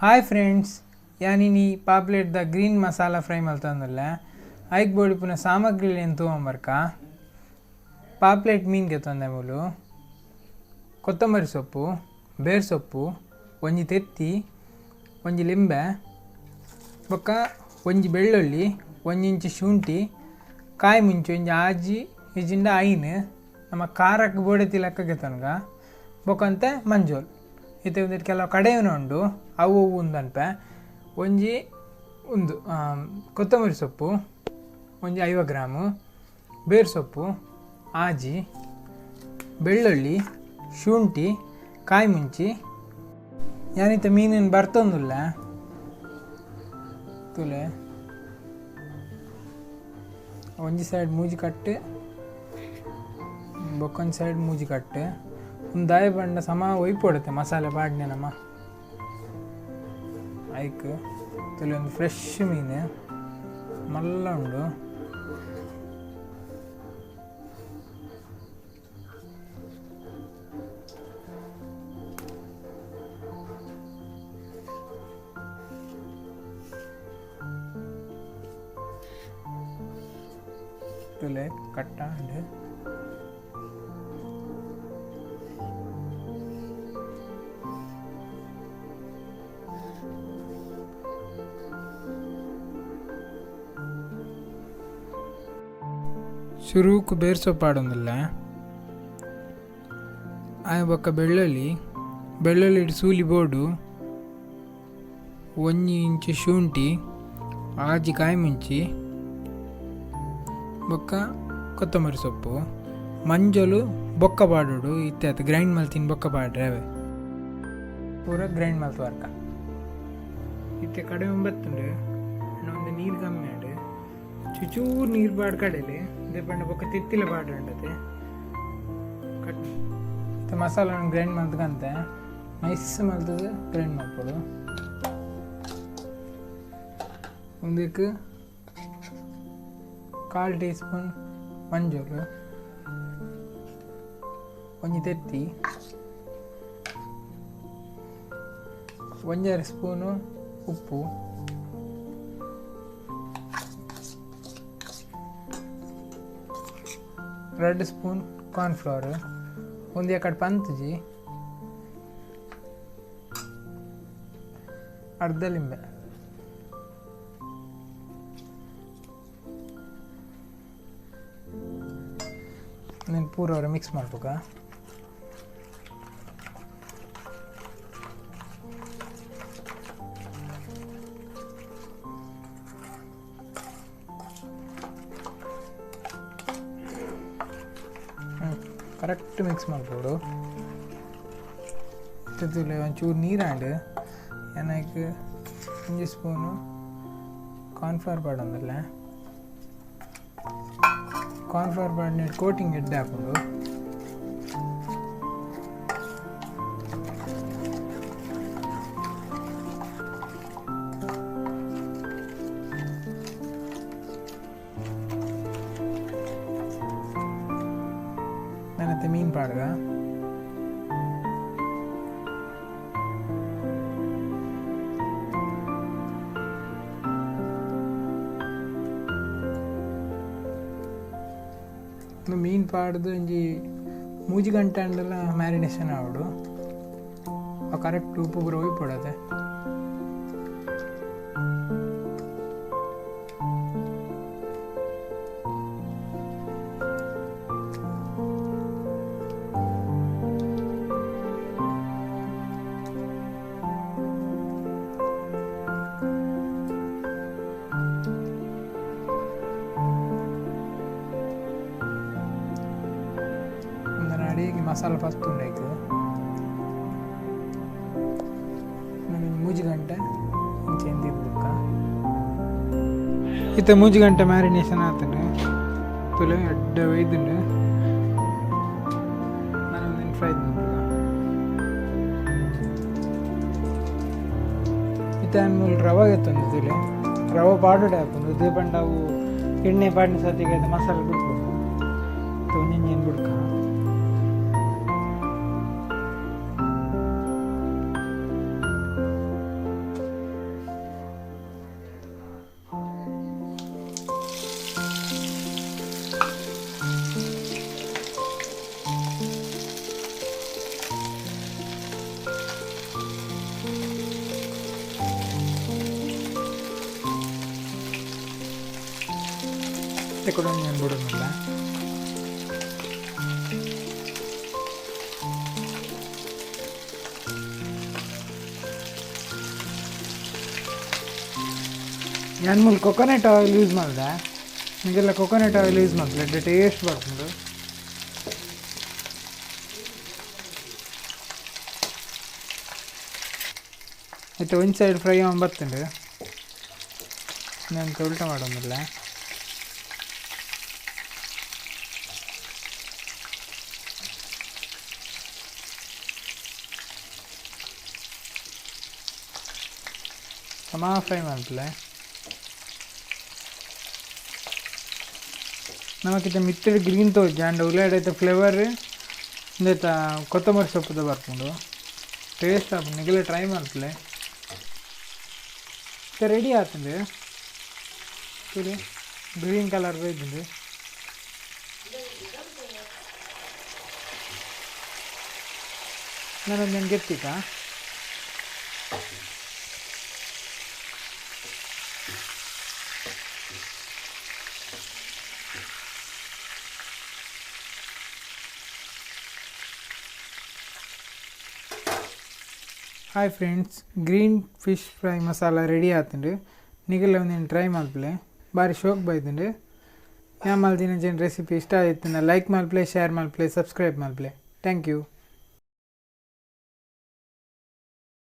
Hi friends, ಯಾನಿನಿ ಪಾಪ್ಲೆಟ್ the green masala fry ಮಲ್ತೊಂದುಲ್ಲೆ. ಐಕ್ ಬೋಡಿಪುನ ಸಾಮಗ್ರಿಲೆನ್ ತೂವೊಂಬರ್ಕ. ಪಾಪ್ಲೆಟ್ ಮೀನ್ ಗೆತೊಂದೆ ಮೂಲು, ಕೊತ್ತಂಬರಿ ಸೊಪ್ಪು, ಬೇರ್ ಸೊಪ್ಪು, ಒಂಜಿ ತೆತ್ತಿ, ಒಂಜಿ ಲಿಂಬೆ, ಬೊಕ್ಕ ಒಂಜಿ ಬೆಳ್ಳುಳ್ಳಿ, ಒಂಜಿ ಇಂಚಿ ಶುಂಠಿ, ಕಾಯಿ ಮುಂಚಿ ಒಂಜಿ ಆಜಿ ಇಜಿಂಡ ಐನ್, ನಮ್ಮ ಖಾರಕ್ಕೆ ಬೋಡೆತಿ ಲೆಕ್ಕ ಗೆತೊನ್ಗ, ಬೊಕ್ಕಂತೆ ಮಂಜೋಲ್. ಇತ್ತೆ ಉಂದೆಟ್ ಕೆಲವು ಕಡೆಯುನ ಉಂಡು, ಅವು ಅವು ಉಂದನ್ಪೆ. ಒಂಜಿ ಉಂದು ಕೊತ್ತಂಬರಿ ಸೊಪ್ಪು ಒಂಜಿ 50 ಗ್ರಾಮು, ಬೇರ್ ಸೊಪ್ಪು ಆಜಿ, ಬೆಳ್ಳುಳ್ಳಿ, ಶುಂಠಿ, ಕಾಯಿ ಮುಂಚಿ. ಯಾನಿತ್ತೆ ಮೀನಿನ ಬರ್ತೊಂದುಲ್ಲ ತುಲೆ. ಒಂಜಿ ಸೈಡ್ ಮೂಜಿ ಕಟ್ಟು, ಬೊಕ್ಕೊಂಜಿ ಸೈಡ್ ಮೂಜಿ ಕಟ್ಟು. ಒಂದು ದಾಯ ಪಂಡ ಸಮ ಒಯ್ಪೊಡುತ್ತೆ ಮಸಾಲೆ ಪಾಡ್ನೆ ನಮ್ಮ ಐಕ್. ತುಲೆ ಒಂದು ಫ್ರೆಶ್ ಮೀನು ಮಲ್ಲ ಉಂಡು. ತುಲೆ ಕಟ್ಟಾಂಡ್. ಶುರುಕು ಬೇರ್ ಸೊಪ್ಪು ಪಾಡೊಂದುಲ್ಲೆ, ಆಯ ಬೊಕ್ಕ ಬೆಳ್ಳುಳ್ಳಿ, ಬೆಳ್ಳುಳ್ಳಿ ಸೂಲಿ ಬೋಡು, ಒಂಜಿ ಇಂಚು ಶುಂಠಿ, ಆಜಿ ಕಾಯಿ ಮುಂಚಿ, ಬೊಕ್ಕ ಕೊತ್ತಂಬರಿ ಸೊಪ್ಪು, ಮಂಜೊಲು ಬೊಕ್ಕ ಪಾಡೊಡು. ಇತ್ತೆ ಆತ್ ಗ್ರೈಂಡ್ ಮಲ್ತಿನ ಬೊಕ್ಕ ಪಾಡ್ರೆ ಅವೆ ಪೂರ ಗ್ರೈಂಡ್ ಮಲ್ತ್ ವರ್ಕ. ಇತ್ತೆ ಕಡಿಮೆ ಬತ್ತುಂಡು, ಒಂದು ನೀರು ಕಮ್ಮಿ ಆಂಡ್. ಚುಚೂರು ನೀರು ಪಾಡ್ ಕಡೆಲೆ ಪಂಡ ಬೊಕ್ಕ ತೆತ್ತಿಲ ಪಾಡುಂಡತೆ. ಕಟ್ ಇತ್ತೆ ಮಸಾಲ ಗ್ರೈಂಡ್ ಮಲ್ತ್ಕಂತೆ ನೈಸ್ ಮಲ್ತದು ಗ್ರೈಂಡ್ ಮಲ್ಪೊಡು. ಒಂದಕ್ಕೆ 1/4 ಟೀ ಸ್ಪೂನ್ ಮಂಜೊಲು, ಒಂಜಿ ತೆತ್ತಿ, 1.5 ಸ್ಪೂನು ಉಪ್ಪು, 2 ಸ್ಪೂನ್ ಕಾರ್ನ್ಫ್ಲವರ್, ಒಂದು ಎಕಡೆ ಪಂತುಜಿ, ಅರ್ಧ ಲಿಂಬೆ. నేను ಪೂರ ಮಿಕ್ಸ್ ಮಾಡ್ಬೇಕ. ಕರೆಕ್ಟ್ ಮಿಕ್ಸ್ ಮಾಡ್ಬೋದು. ಒಂಚೂರು ನೀರಾಂಡ್ ಏನಕ್ಕೆ ಒಂಜಿ ಸ್ಪೂನು ಕಾರ್ನ್ಫ್ಲವರ್ ಪಾಡೊಂದುಲ್ಲೆ. ಕಾರ್ನ್ಫ್ಲವರ್ ಪಾಡ್ನೆ ಕೋಟಿಂಗ್ ಎಡ್ಡೆ ಹಾಕೊಂಡು. ನಾನತ್ತೆ ಮೀನು ಪಾಡ್ಗ. ಮೀನು ಪಾಡ್ದು ಒಂಜಿ 3 ಗಂಟೆ ಅಂಡಲ ಮ್ಯಾರಿನೇಷನ್ ಆವಡು. ಕರೆಕ್ಟ್ ಉಪ್ಪು ಪೂರ ಒಯ್ಪೊಡತೆ. ಅಡಿಗೆ ಮಸಾಲ ಪತ್ತುಂಡೈಕು ನಾನು 3 ಗಂಟೆ ಇಂಚೆ ಬುಕ್ಕ. ಇತ್ತೆ 3 ಗಂಟೆ ಮ್ಯಾರಿನೇಷನ್ ಆತನು ತುಲೆ ಎಡ್ಡೆ ಒಯ್ದುಂಡು. ನಾನು ಫ್ರೈ ಇತ್ತೆ ಮೂಲ ರವೆ ಗೆತ್ತೊಂದು ತುಲೆ ರವೆ ಪಾಡುಡೆ ಹಾಕೊಂಡು ಇದೇ ಪಂಡ ಅವು ಎಣ್ಣೆ ಪಾಡಿನ ಸತಿಗೆ ಮಸಾಲೆ ಬಿಡ್ಬೋದು. ಒಂಜೊಂಜೇನು ಬುಡ್ಕ. ಇತ್ತೆ ಕೊಡೊಂದು ಬಿಡೋದಿಲ್ಲ. ನಾನು ಮೂಲ coconut oil use ಮಾಡಿದೆ. ನಿಮಗೆಲ್ಲ coconut oil use ಮಾಡ್ತಾರೆ, ಟೇಸ್ಟ್ ಬರ್ತದೆ. ಇತ್ತೆ ಒಂದು ಸೈಡ್ ಫ್ರೈ ಆಗಿ ಬರ್ತುಂಡು. ನಾನು ಉಲ್ಟ ಮಾಡೋದಿಲ್ಲ. ಸಮ ಫ್ರೈ ಮಾಡ್ತಲೆ. ನಮಕಿತ ಮಿತ್ತಡ್ ಗ್ರೀನ್ ತೋಜಿ ಆಂಡ ಉಲಾಡ್ ಫ್ಲೇವರ್ ಇಂದೆತ ಕೊತ್ತಂಬರಿ ಸೊಪ್ಪುದ ಬರ್ಪುಂಡು. ಟೇಸ್ಟ್ ಆಪುಂಡು. ನಿಗಲ ಟ್ರೈ ಮಲ್ಪುಲೆ. ಇತ್ತೆ ರೆಡಿ ಆತುಂಡು. ತೂಲೆ ಗ್ರೀನ್ ಕಲರ್ ಬೈದುಂಡು. ನಾನೊಂದು ಗೆತ್ತಿಕ. Hi friends, green fish fry masala ready ಆತುಂಡು. ನಿಗಲ ಒಂದಿನ ಟ್ರೈ ಮಲ್ಪುಲೆ. ಬಾರಿ ಶೋಕ್ ಬೈದುಂಡು. ಯಾನ್ ಮಲ್ದಿನ ರೆಸಿಪಿ ಇಷ್ಟ ಆಯಿತ್ತುಂಡ ಲೈಕ್ ಮಲ್ಪುಲೆ, ಶೇರ್ ಮಲ್ಪುಲೆ, ಸಬ್ಸ್ಕ್ರೈಬ್ ಮಲ್ಪುಲೆ. Thank you.